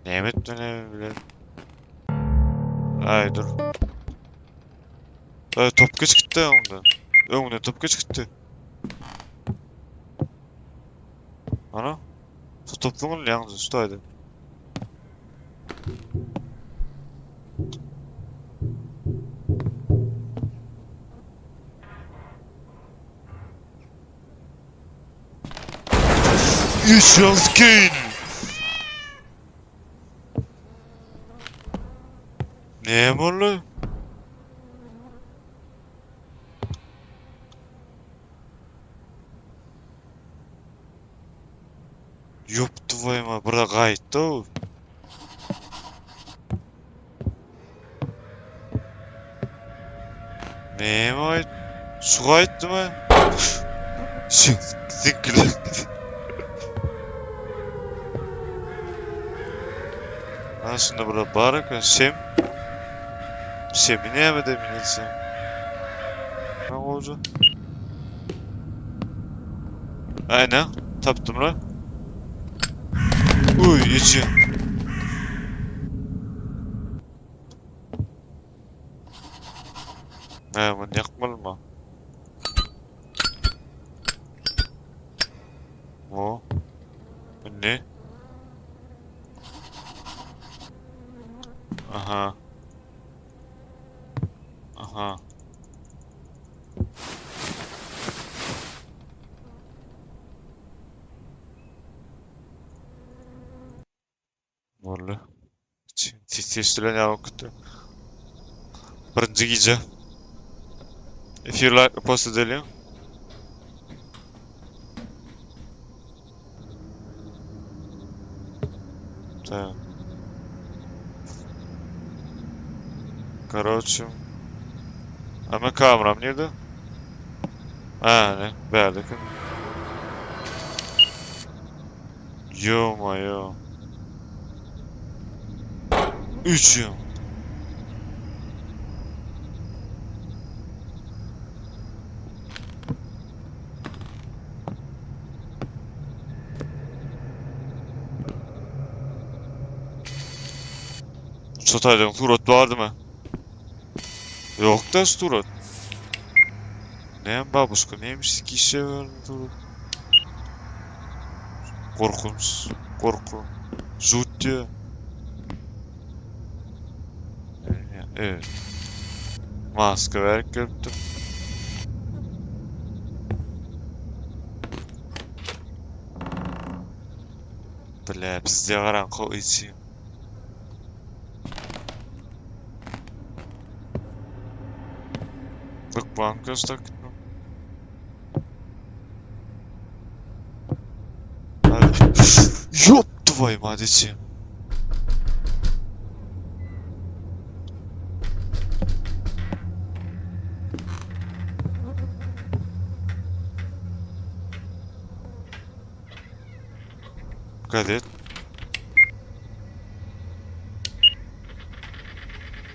Näme etmeli bilen. Ay dur. Ay top geç gitti öňden. Öňden top geç gitti. Ana. Şu topuň ýaňy şu taýda. Işılskin. Näme boldy? Ýop twoýma, bura gaýtdy. Näme gaýt? Şu gaýtdymy? Şu siňkili. Ha şunda burada bar eken şem. Şemi näme de minilse. Ha goja. Aynen. Tapdym la. Uy içi. Ne bunu yakmalı mı? O. Bu ne? Aha. Aha. Boldy. Ses bilen ýagyp gitdi. Birinji gije. If you like post edelim. Tak. Короче. Ama kameram nirde? Ha ne? Bärde kim? Ё-моё. Üç yıl. Çataýdan surat bardymy? Ýok da surat. Näme babushka, näme kişe surat? Gorkunç, gorku. Jut diýär. Evet. Maska berip gelipdim. Bile bizde garaňky içi. Bak göz gitmem. Hadi. Ёб твою мать, içi. Gazet.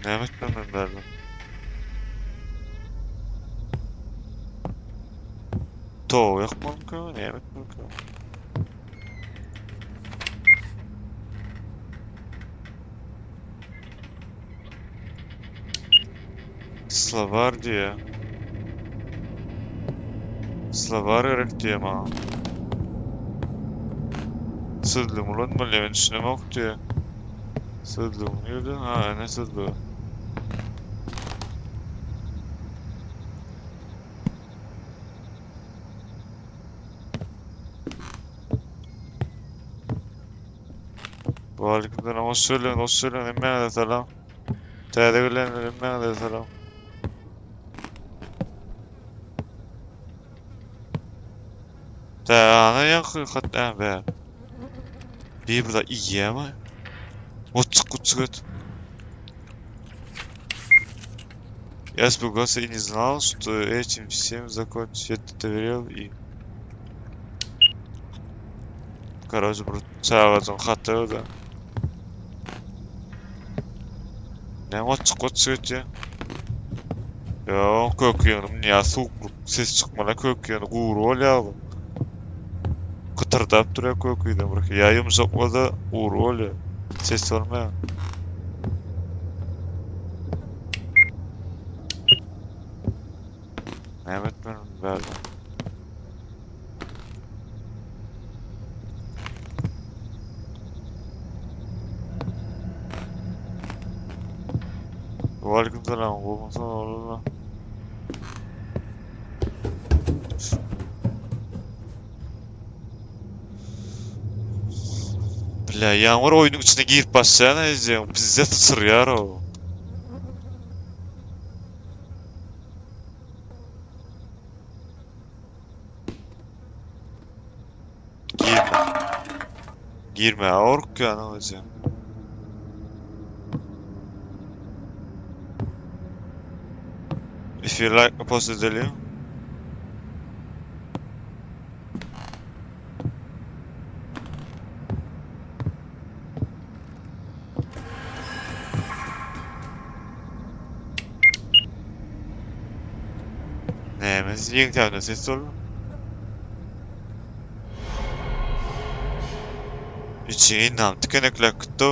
Näme etmem ben bärde? Tow ýakmamyka? Näme etmemkä? Slovar diýýär. Slovar gerek diýýär maňa. Sözlügimi ulanmaly men düşünemok diýýär. Sözlügiň nirde? Ha, ene sözlügi. Aleyküm selam. Hoş geldin, hoş geldin. Hemmäňize salam. Täze gelenler hemmäňize salam. Täze ýaňky hat ä be. Bir bir iýýämi? Oçuk uçuk et. Я испугался и не знал, что этим всем закончится. Я доверял и... Короче, bir çagajyň haty da. Näme oçuk oçuk etýä? Ýa kök ýygnym ýa suwuklyk ses çykmana kök ýygny gury bolýar bu. Gytyrdap durýar kök ýygny bir. Ýa ýumşak bolsa gury bolýar. Ses bolmaýar. Näme etmeli bärde? Waleýkim salam, gowmysyň oglanlar? Bile, ýaňyr oýnuň içine girip başlaýan eýjäň, bizde syçyrýar o. Girme. Girme, gorkýan eýjäň. If you like me post edeliň. Näme ýeňsämde ses boldy? Içi ynam tikenekläp gitdi.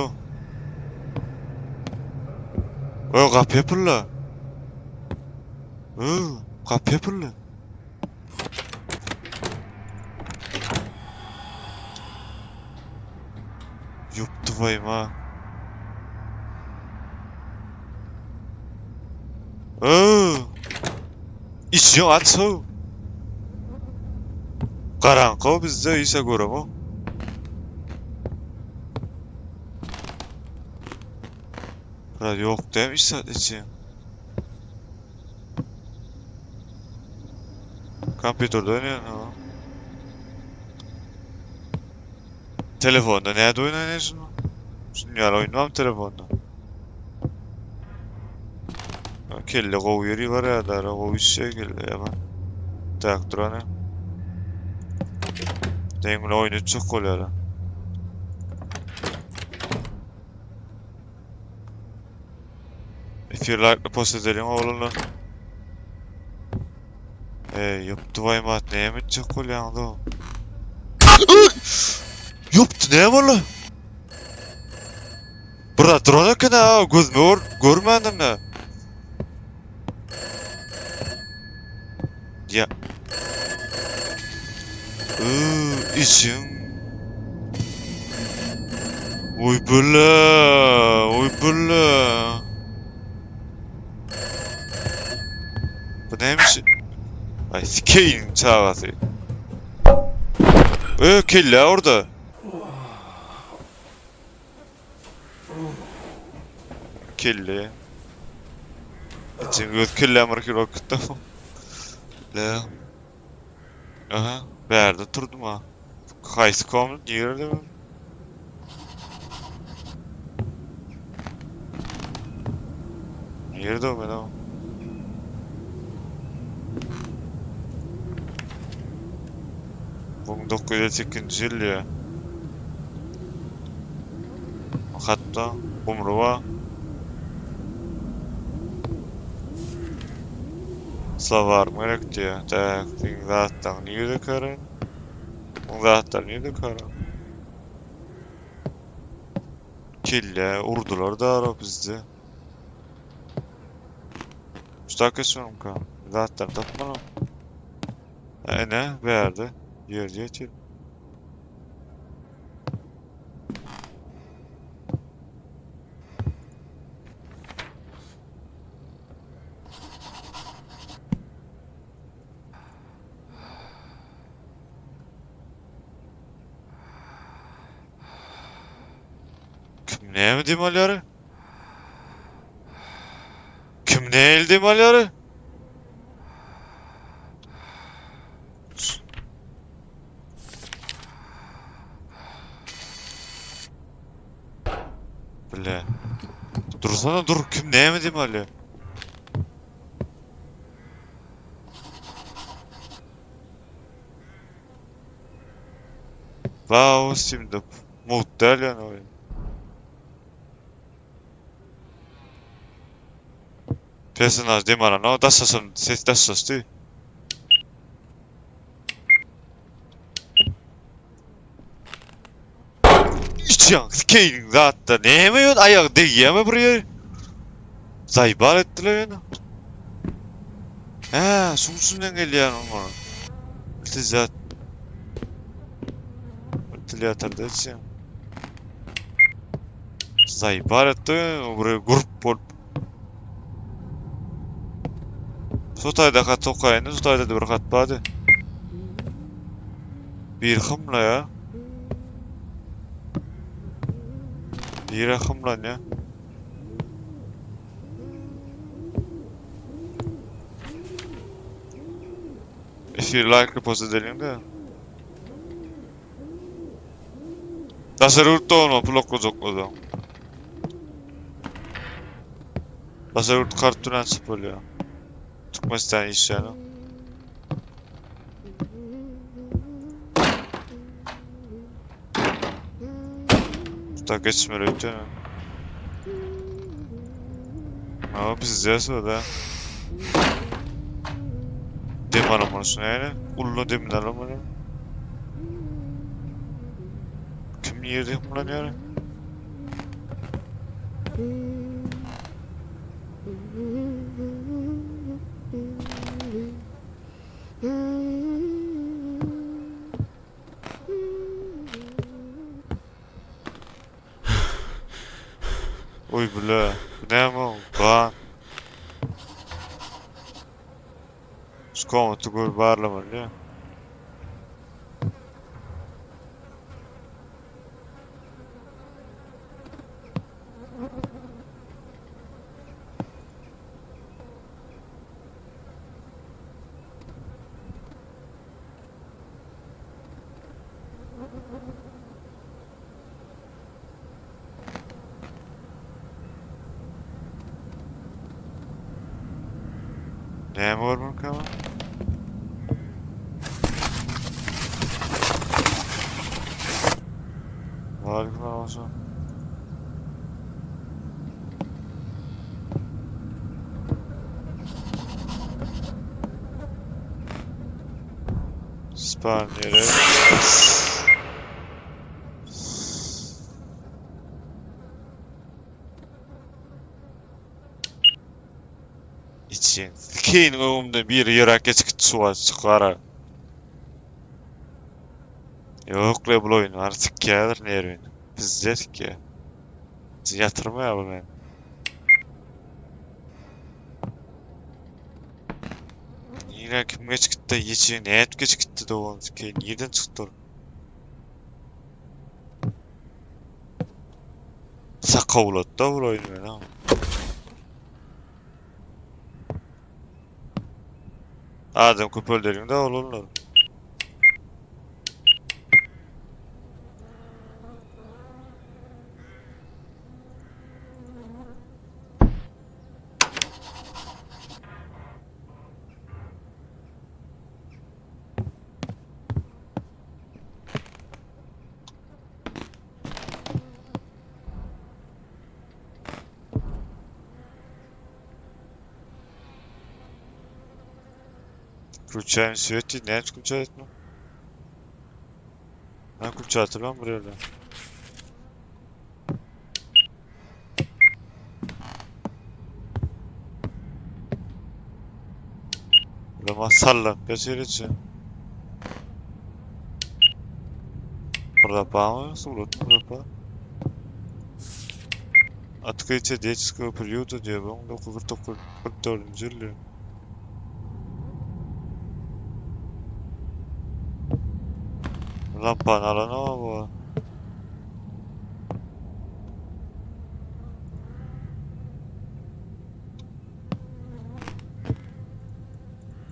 O gapy ýapyldy. O gapy ýapyldy. Ýop twoýma. Öö! Içiň aç how. Garaňky bizde işe göremok. Biraz ýok dämi iş zat içiň. Kompýuterde oýnaýan ha. Telefonda näde oýnaýan şunu? Şunu ýaly oýun barmy telefonda? Kelle gowy ýeri bar ýa dara gowy işe kelle ýaman. Tak durany. Deň bilen oýun etjek bolýar. If you like the post edeliň oglanlar. Ey, ýopdy waýmat, näme etjek bolýaňyz o? Ýopdy, näme boldy? Bir zat duran eken ha, gözüme gör, görmändim de. Ya. Iıı, içim. Oy bile, oy bile. Bu neymiş? Ay sikeyin çagasy. Ö kelle orada. Kelle. Içiň öz kellem bir kilo gitdi. Le. Aha, bärde turdum ha. Haýsy komnat nirede bu? Nirede o men o? 1958-nji ýyl diýýär. Hatda gumry bar. Slowarym gerek diýýär. Tak, seň zatlaryň nirede karen? Oň zatlary nirede karen? Kelle urdular dara bizde. Şutak geçmemka. Zatlaryny tapmaly. Ene, bärde. Ýerde ýatyr. Kim näme dem alýar? Kim nähili dem alýar? Bile. Dursana dur kim näme dem alýar? Wow, şimdi mut däl ýöne oýun. Personaj dem alana daşlaşan ses daşlaşdy. Içiň sikeýin zatda näme ýön aýagy degýämi bir ýer? Zaýbal etdiler ýöne. Hä, şuň içinden gelýär oňa. Iltijat. Wentilýatorda içiň. Zaýbal etdi bir grup bolup. Şu taýda hat okaýyn, şu taýda bir hat bardy. Bir hymlaýa. Biri hymlanýa. Efir like repost edeliň-de. Daşary ýurtda bolma pul oklajak bolsaň. Daşary ýurt kart bilen çyp bolýar. Türkmenistan işleýän. Da geçmeli öýtene. Ama pizdes o da. Dem alamaly şuna ýene. Ulla demini alamaly. Kim nirde hımlanýar? Oý bile, bu näme o? Gan. Şu komuty gör barlamaly ya. Näme görmelikä bu? Waleýkim salam. Spawn ýeri. Içiň. Sikeýin öňümden biri ýöräp geçip gitdi şu wagt çykara. Ýok le bul oýun bar sikýädir nerwini. Pizde sikýä. Ýatyrmaýar bu meni. Nirä kim geçip gitdi? Ýeçi nädip geçip gitdi dogan sikeýin? Nirden çykdy ol? Sakawlatdy bul oýun meni. Adam köpeldeliň de oglanlar. Включаем свет diýdi. Näme включать etme? Ha, включатель bar bu ýerde. Lama sallap geçirici. Burada mı? Surat burada. Открытие детского приюта diýýär. 1944 ýylda. Lampany alanok bu.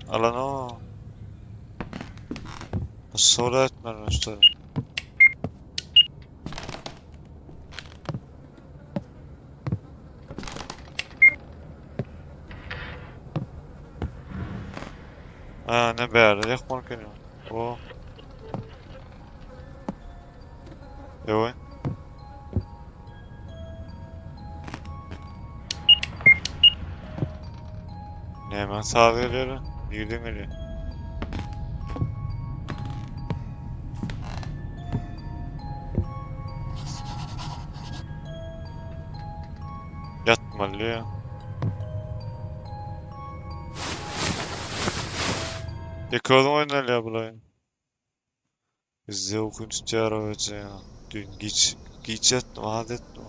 Alanok. Soru etmem işte. Ha ne bärde ýakmaly ekeni. O. Ýoý. Näme saz gelýär? Nirden gelýär? Ýatmaly ýa. Ýeke özüň oýnalýar bul oýun. Bizde ukyny tutýar o gije. Düýn giç giç ýatdym, az ýatdym.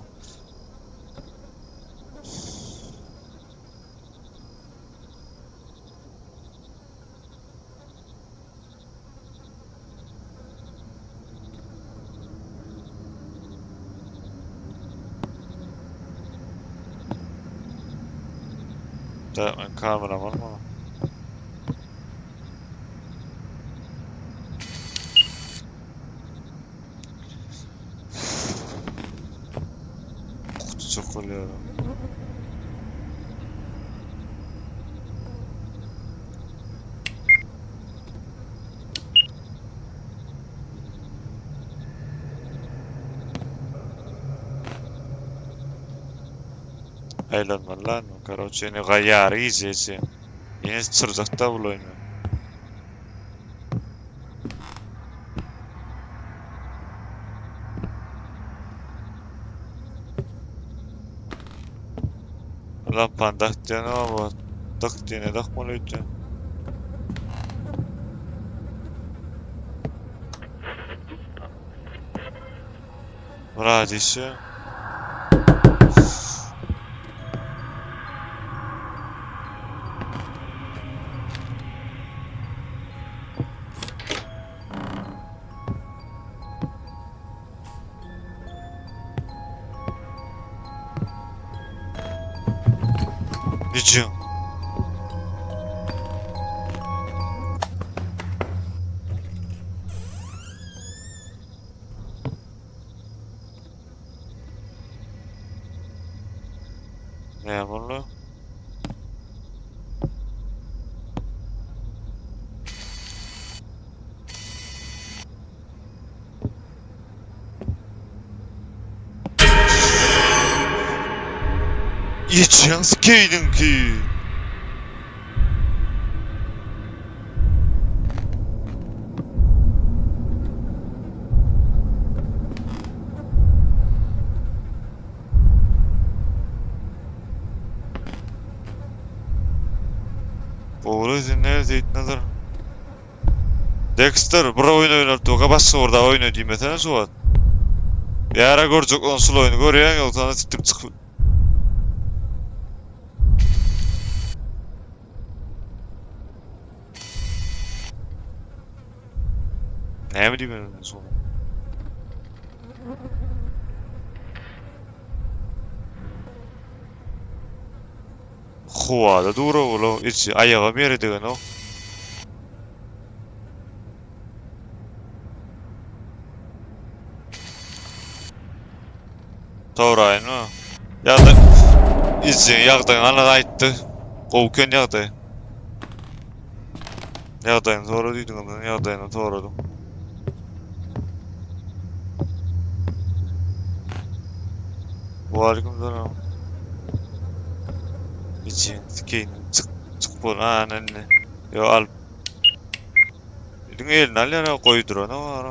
Da men kameram alma. Kutu çok oluyor. Aýlanmaly lan, karoçe ýene gaýary gijesi. Ýene çyrjakda bul oýny. Lampany dak diýen o dak diýene dakmaly öýtýän. Radisi. Niçin? Näme boldy? Içiň sikeýdiň ki. Ogly sen näme Seýitnazar? Dexter bir oýun oýnalyp durka başga bir daha oýna diýmesene şu wagt. Ýara görjek on şul oýny görýäň ýogsa sana sikdirip çykyp. Näme diýmeli men şoňa? Howada dur ola içi aýagam ýere degenok. Soraýynmy? Ýagdaý içi ýagdaýyny ana aýtdy. Gowy eken ýagdaý. Ýagdaýyny sora diýdiňiz, men ýagdaýyny soradym. Waleýkim salam. Içiň sikeýin çyk çyk bol ha indi. Yo al. Diňe elini al ýa goýdurana bar.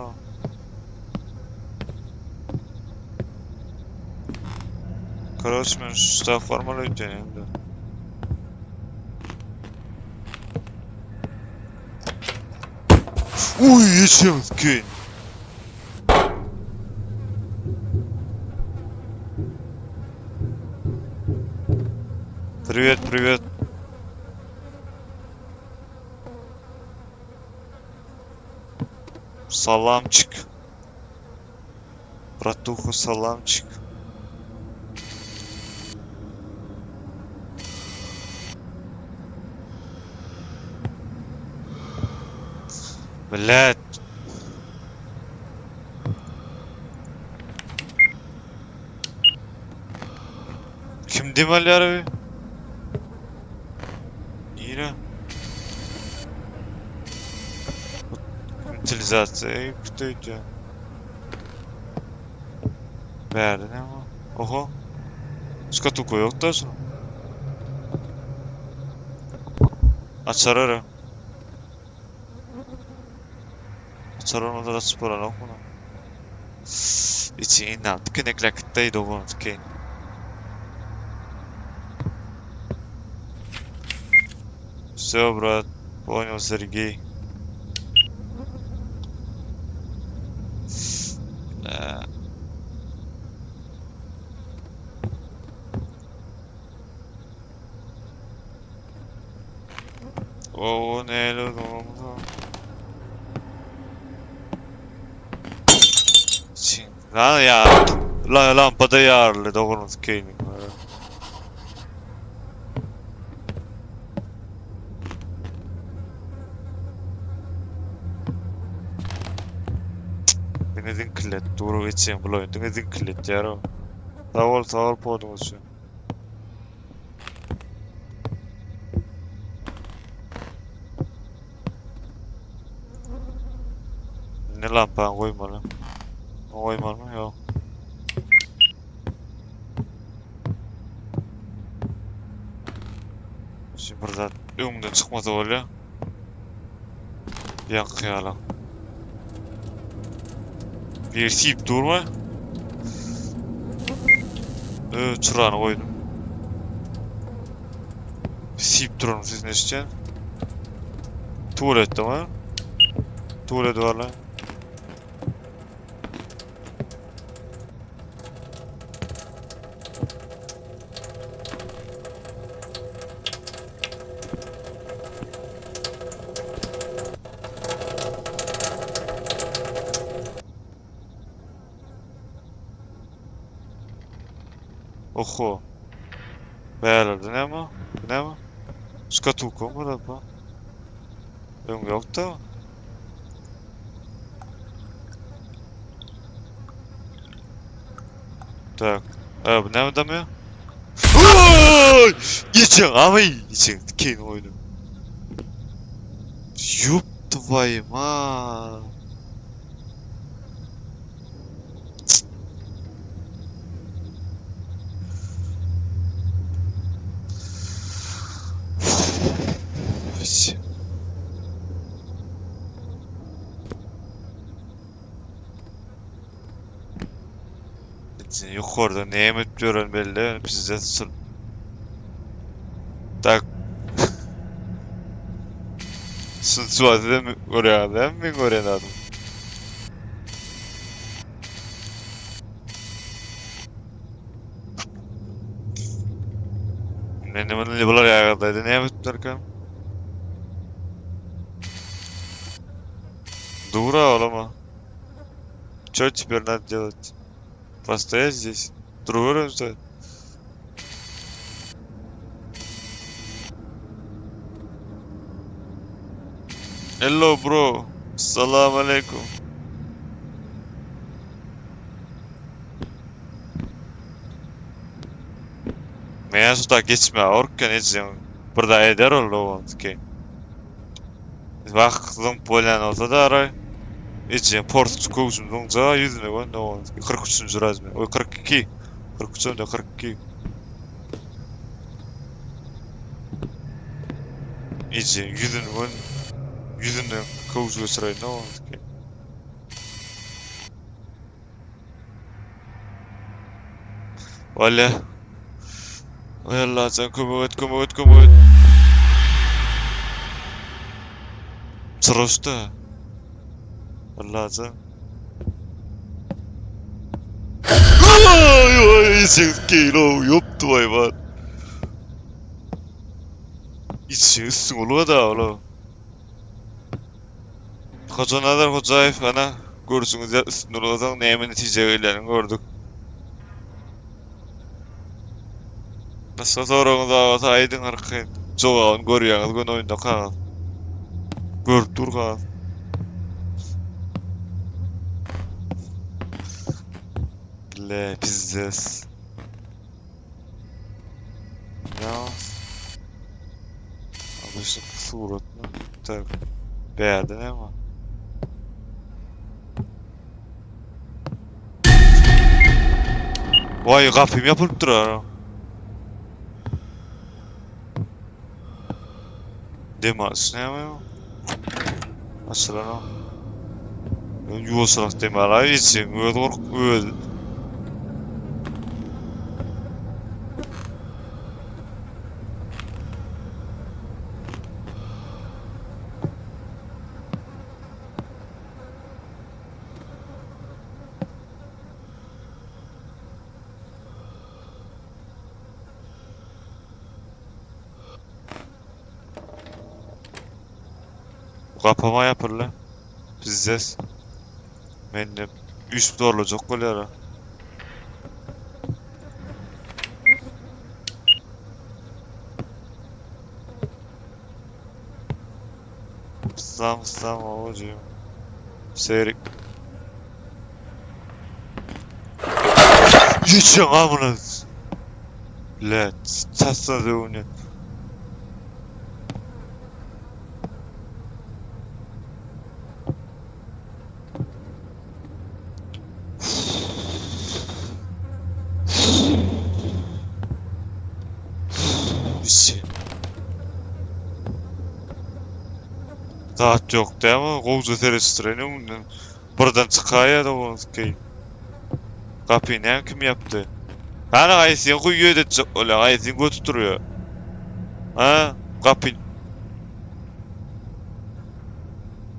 Karoç men şu staf barmaly öýtýän indi. Uy içiň sikeýin. Привет, привет. Salamçyk. Bratuha salamçyk. Блядь. Kim dem alýar bi? Nire? Utilizasiýa küteýdi. Bärde näme bar? Oho. Şkatulka ýok da şunuň. Açar ara. Açar olmasa da açyp bolanok muny. Içi indi tikenekläp gitdi dogan tikeýin. Всё, брат, понял, Сергей. Bla. O näle Lan ya la lampada ýaryldy dogruny sikeýin. Diňe ziňkillet duru geçýän bul oýun diňe ziňkilletýär o. Sag bol sag bol poduň üçin. Ne lampany goýmaly? Goýmalymy? Ýok. Şimdi bir zat öňden çykmasa bolýar. Ýaňky ýaly. Bir sip durma. Ö, çyrany goýdum. Sip duran sesini eşitýän. Tuwaletde mi? Tuwalet bar lan. Oho. Bärlerde näme? Bu näme? Şkatulka mı bu? Öň ýokdy. Tak. E, bu näme damýar? Oy! Geçen abi, geçen keyin oýunu. Yup твою мать. Ýokarda näme edip ýören belli, bizde sür. Tak. Şun mi görýär, mi görýän adam. Ne ne bunu bular ýagdaýda näme edip ýörkä? Дура olama. Что теперь надо делать? Постоять здесь? Другой ждать? Hello bro. Salam alaikum. Men şu da geçme orkan edeceğim. Burada eder oldu o ki. Bak zıňp bolýan bolsa da aray. Edeceğim port köwşüm zyňja ýüzüne gönde o. 43-nji razmer. Oý 42. 43 hem de 42. Edeceğim ýüzüne gön ýüzünden köwüş geçireýin o. Walla. Oý Allah sen kömek et, kömek et, kömek et. Çyraşdy. Allah sen. Ay ay sen kilo yoptu hayvan. İçin üstün oluyor da ola. Hoca Nazar Hocayev ana görüşüňiz üstün ulasaň näme netije gelýänini gördük. Başga soragyňyz bar bolsa aýdyň arkaýyn. Jogabyny görýäňiz göni oýunda kagyz. Görüp dur kagyz. Le pizzes. Ya. Alışık suratmy? Tak. Bärde näme bar? Vay gapym ýapylyp durar. Dem alyş näme ýok? Açylan o. Ýuwaşrak dem alaý içiň öz gork öz. Bu gapam-a ýapyldy. Pizzes. Mende üýşüp zorlajak bolýar-a. Yslam yslam awajym. Serik. Hiç amına. Let, çatsa döwüne. Içi. Zat ýok dämi? Gowja seretişdireýin öňünden. Birden çykaýýa-da ony Gapyny näme kim ýapdy? Hany haýsyň guýy edetjek bolýaň? Haýsyň göti turýa? Ha? Gapy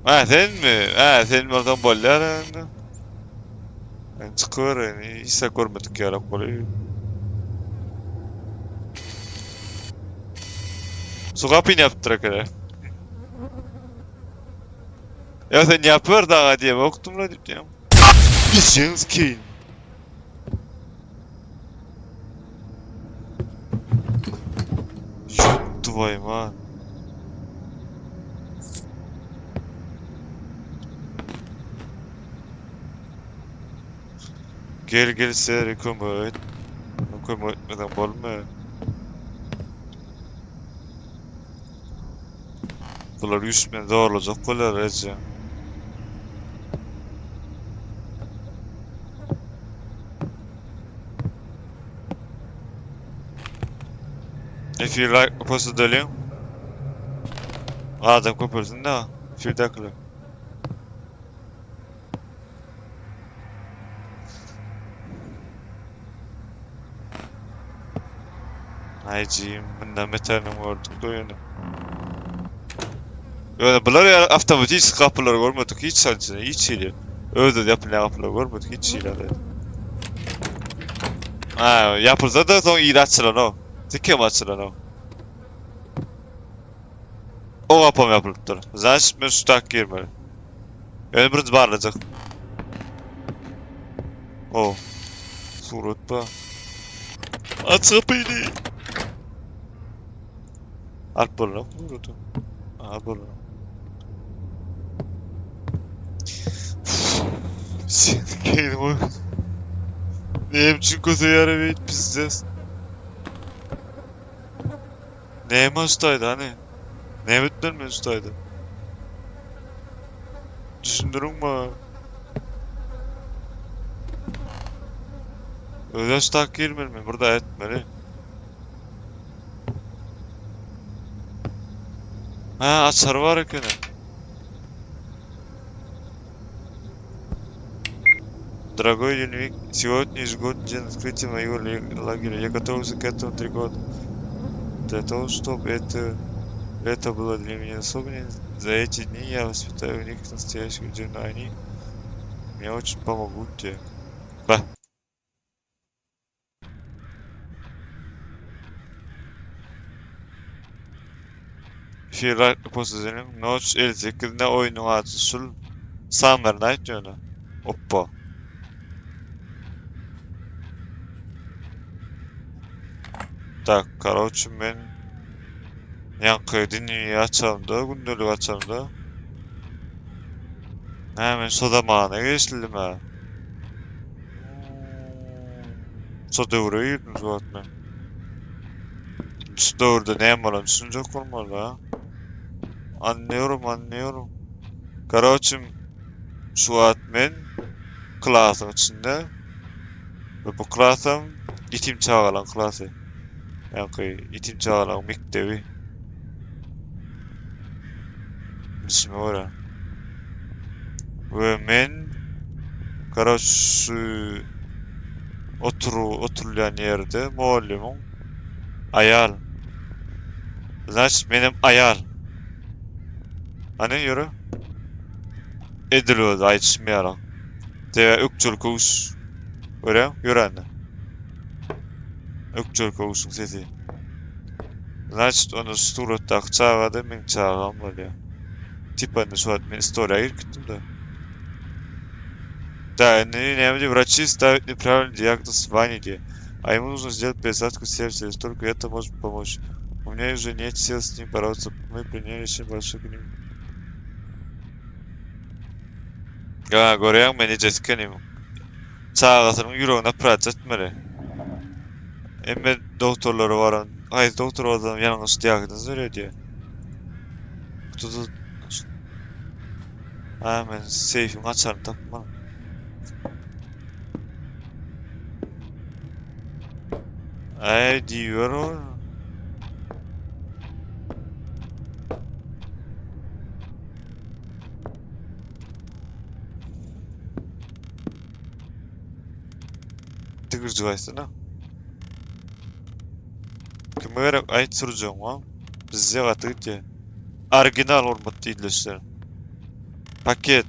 Ha senmi? Ha sen bolsaň bolýar indi. Men çykybereýin. Hiç zat görmedik ýalak bolaý. Şu gapyny ýapypdyr ekeni. Ya sen yapıver daha diye baktım la diýip. Işiňiz keyin. Ýok vay man. Gel gel seri kömek et. Kömek etmeden bolmaýar. Bular üýşmän zorlajak bolýar eje. If you like post edeliň. Adam köpelsin da. Efirdakiler. Aýjym, bundan beterini gördük ýöne. Ýöne bular ýaly awtomatik gapylary görmedik hiç haçan, hiç hili. Öz-öz ýapylýan gapylary görmedik hiç hili. Ha, ýapylsa da soň yzy açylanok. Dikem açylanok. O gapam ýapylypdyr. Значит, men şu tak girmeli. Ýöne birinji barlajak. O. Surat ba. Aç gapyny. Alyp bolanok suraty. Aha bolanok. Sen keýdim oý. Näme üçin köseýär beýt pizdes. Näme açdaýdy hany? Näme etmeli men şu taýda? Düşündiriň maňa. Özel ştak girmeli men, burada etmeli. Ha, açar var ekeni. Дорогой дневник, сегодня ежегодный день открытия моего лагеря. Я готовился к этому три года. Для того, чтобы это лето было для меня особенным, за эти дни я воспитаю в них настоящих людей, но они мне очень помогут тебе. Ба. Şeýle posiziniň Notch 58-inde oýnuň ady şul Summer Night ýöne. Oppa. Tak, karoçi men ýaňky dünýä açamda, gündelik açamda Hä, men şo zamana geçdim hä. Şo döwre girdim şu wagt men. Şu döwürde näme bolan düşünjek bolmaly ha. Anlıyorum, anlıyorum. Karoçim şu wagt men klasyň içinde we bu klasam ýetim çagalaryň klasy. Ýaňky ýetim çagalaryň mekdebi. Bilşime görä. We men karoç şu oturu oturulýan ýerde mugallymyň aýal. Значит, menem aýal. Hany ýöre. Edil özi aýdyşym ýaly. Sebäbi ökjeli köwüş. Görýäň, ýörände. Ökjeli köwüşiň sesi. Значит, onda şu suratdaky çaga-da meň çagam bolýar. Tipa indi şu wagt men istoriýa girip gitdim-de. Да, indi näme diýip, врачи ставят неправильный диагноз Ване diýýär. А ему нужно сделать пересадку сердца, и только это может помочь. У меня уже нет сил с ним бороться. Мы приняли решение большой к ним. Ýa görýäňmi men ejesi ekenim. Çagasynyň ýüregini operasiýa etmeli. Hemme dogtorlara baran, haýsy dogtor bolsam ýalňyş diagnoz berýär diýýär. Kutuda Ha men seýfiň açaryny tapman. Äý diýiber ol. Tigirjik aýtsana. Kime gerek aýt sürjegiň wa. Bizde gaty gitýär. Original hormatly ildeşler. Paket.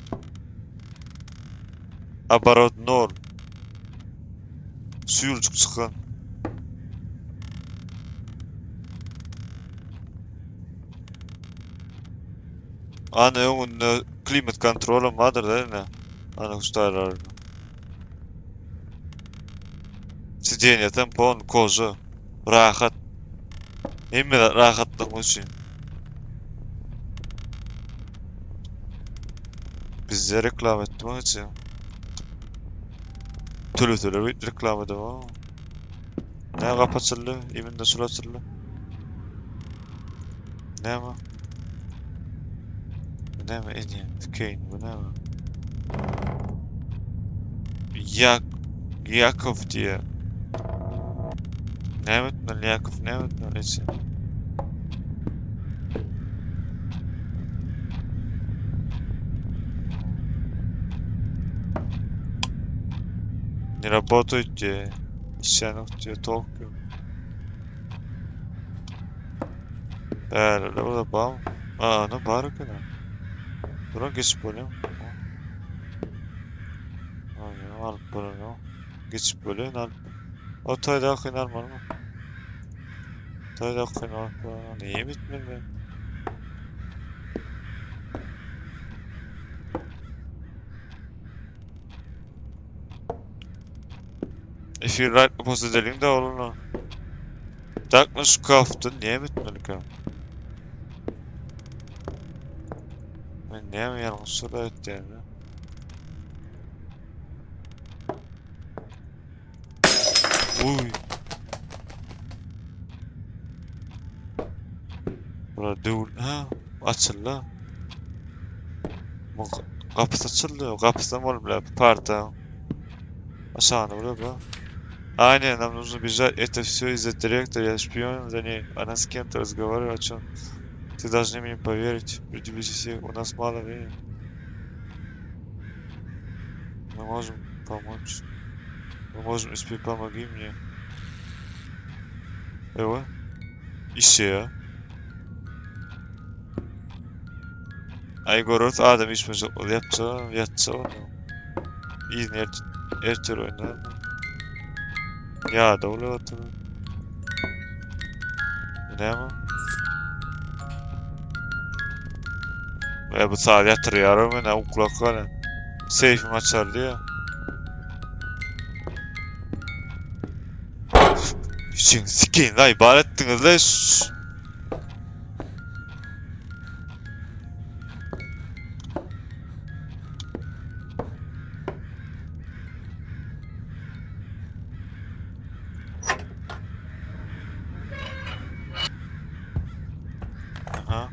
Oborot nol. Süýrjük çykan. Ana öňünde klimat kontrolam bardyr da ine. Ana şu taýlarynda. Sidenýa tampon, koža. Rahat. Hemme zat rahatlygyň üçin. Bizde reklama etmek üçin. Töleseler beýt reklama edemok. Näme gapy açyldy? Iminde şul açyldy. Näme? Bu näme enýä? Skeýn bu näme? Yak Ýakow diýýär. Näme etmeli? Ýakow näme etmeli eje? Ne работает diýýär. Işlänok diýýär, tok ýok. Bärde burada bam. Aa, ana bar eken. Duran geçip bolýar. Ana alyp bolanok. Geçip bolýar, alyp. O toýdakyny almalymy? Toýdakyny alyp bolanok. Näme etmeli men? Efir right post edelim de oğlunu. Darkness şkafda näme etmelikä? Men näme ýalňyş şurada etýän ya? Uy. Bura döwül, ha, açyldy. Bu gapysy açyldy. Gapysam bolup biler, parta. Aşagyny biler bu. Аня, нам нужно бежать. Это все из-за директора. Я шпион за ней. Она с кем-то разговаривала о чем. Ты должны мне поверить. Предупреди всех. У нас мало времени. Мы можем помочь. Мы можем успеть. Помоги мне. Ewa. Işe. Aý görüris adam içmejek bol ýatsa ýatsa onda. Yzyny ert ertir oýnar. Ýada bolup otyr. Bu näme? E bu saat ýatyrýar men uklap galan. Seýfim açardy ýa. Şimdi sikeyin la ibaret ettiniz la. Aha.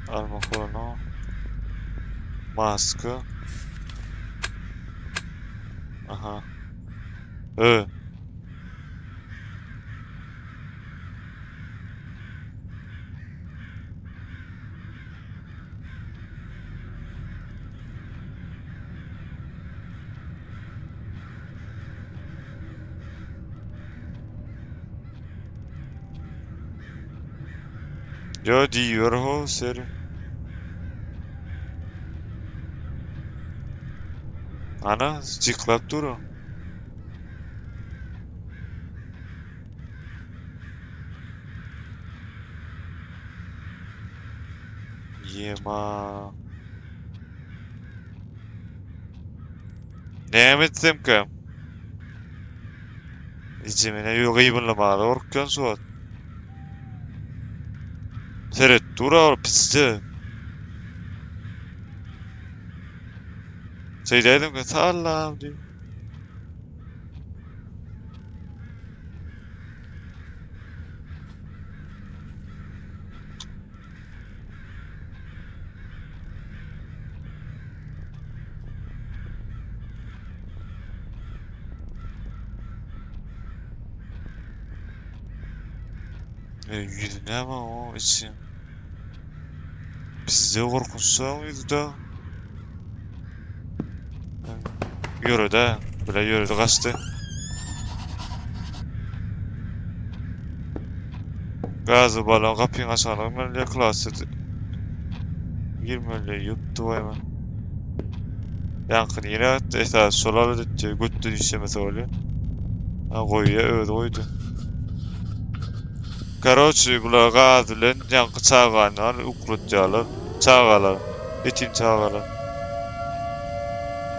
Almak bolanok. Maska. Aha. Ö. Ýo diýiber ho seri. Ana jyklap dur o. Ýema. Näme etsemkäm? Ejemine ýü gybynlamaga gorkýan şu wagt. Seret dur ol pisje. Şeýdäýdimkä salam diýip. E, ýüzi näme o içi? Bizde gorkunçsaň ýüzde. Ýöredi, bile ýöredi gaçdy. Gazy balon gapyň açanlygy bilen klasy girmeli ýokdy waýma. Ýaňky nirä atdy? Esasy şol alat etdi. Götden işlemese bolýar. Ha goýýa özi goýdy. Karoçi bular gaz bilen ýaňky çagany al uklatýarlar. Çagalar. Ýetim çagalar.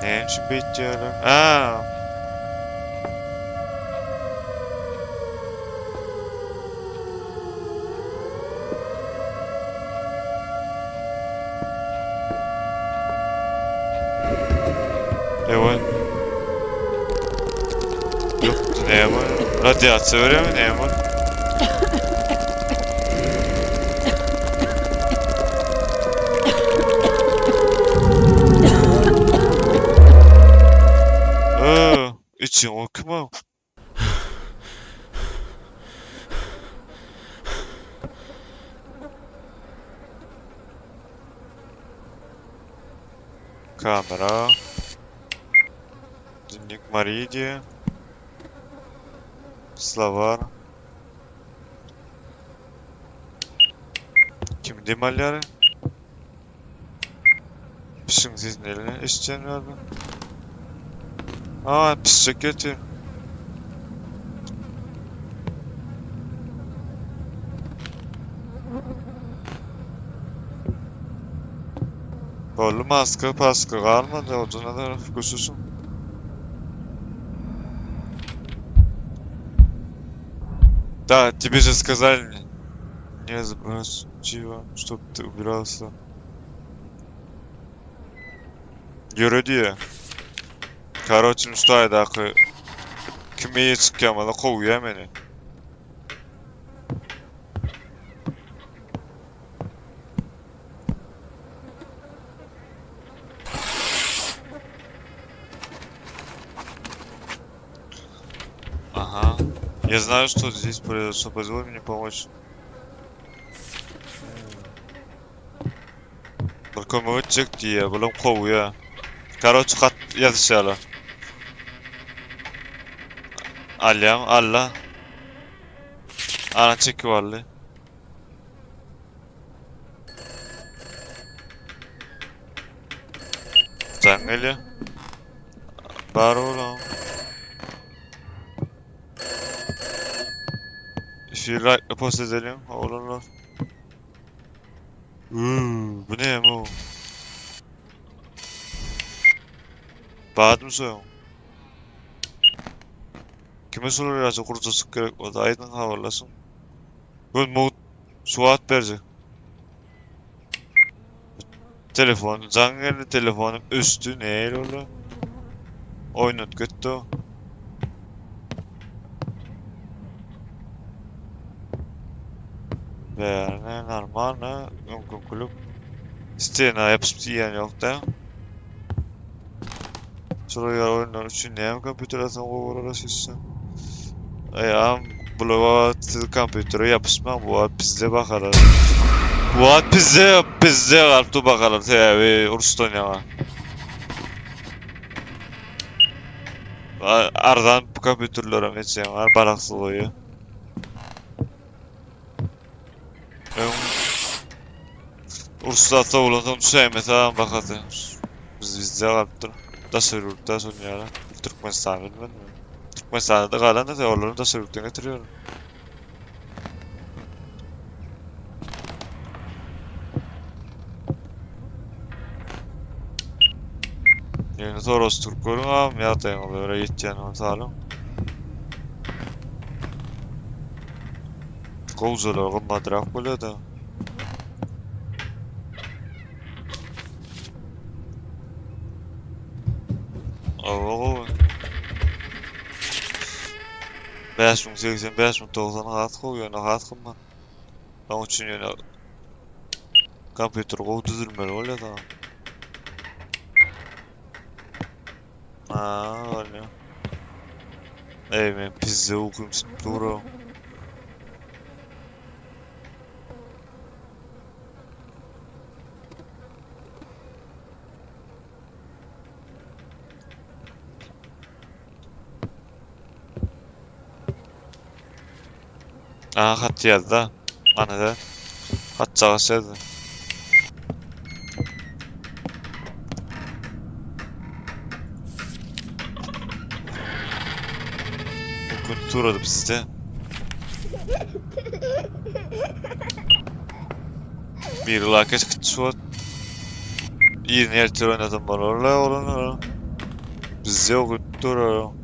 Näme üçin beýtýärler? A. Evet. Yok ne var? Radyasyon veriyor mu ne var? Ee, için o kim o? Kamera. Dnevnik Marie diýýär. Slowar. Kim dem alýar? Pişiň sesini eline eşitýän ýaly. Aa, pişik getir. Boldy maska paska galmady oduna taraf göçürsün. Да, тебе же сказали не забрать чего, чтоб ты убирался. Ýöre diýýär. Karoçi şu taýdaky kim eýe çykýan bolsa kowýar meni. Ага. Я знаю, что здесь произошло. Позволь мне помочь. Bir kömek etjek diýýär, bulam kowýar. Karoç hat ýazyşýarlar. Alýaň, alla. Ana çekip aldy. Jaň gelýär. Bar olam. Şu like post edelim oglanlar. Uuu, bu ne bu? Badym soýuň. Kime şolar ýaly gurjaçyk gerek bolsa aýdyň habarlaşyň. Göz mugt suwat berjek. Telefon jaň geldi, telefonym öçdi, nähili boldy? Oýnat gitdi o. Bärine normalny öňküňkilik stena ýapyşyp diýýän ýok-da. Şolar ýaly oýunlar üçin näme kompýuter alsaň gowy bolar aşyşsa. Aýam bular wagt siz kompýutere ýapyşmaň bu wagt pizde bakalar. Bu wagt pizde pizde galyp dur bakalar sebäbi uruşdan ýaňa. Arzan kompýuterlerem etseň var balaksyz goýýar. Öň uruşda sowulansoň düşäýmese bahasy biz bizde galypdyr. Daşary ýurtda şonuň ýaly. Türkmenistanda bilmedim. Türkmenistanda da galan da olary daşary ýurtdan getirýärler. Ýöne soraşdyryp görüň agam ýagdaýyňyza görä ýetýän bolsa alyň. Gowjalar gymmadrak bolýada. Hawa gowy. 5080 5090 has gowy ýöne has gymmat. Oň üçin ýöne kompýuter gowy düzülmeli bolýar saňa. Ha, bolýar. Ey men pizze uykym tutup dur. Aha hat ýazdy. Ana da. Hat çagaş ýazdy. Bu gün turadı bizde. Bir like çıktı Ýerine ertir oýnasam bolarla olanlara. Bizde yok durar.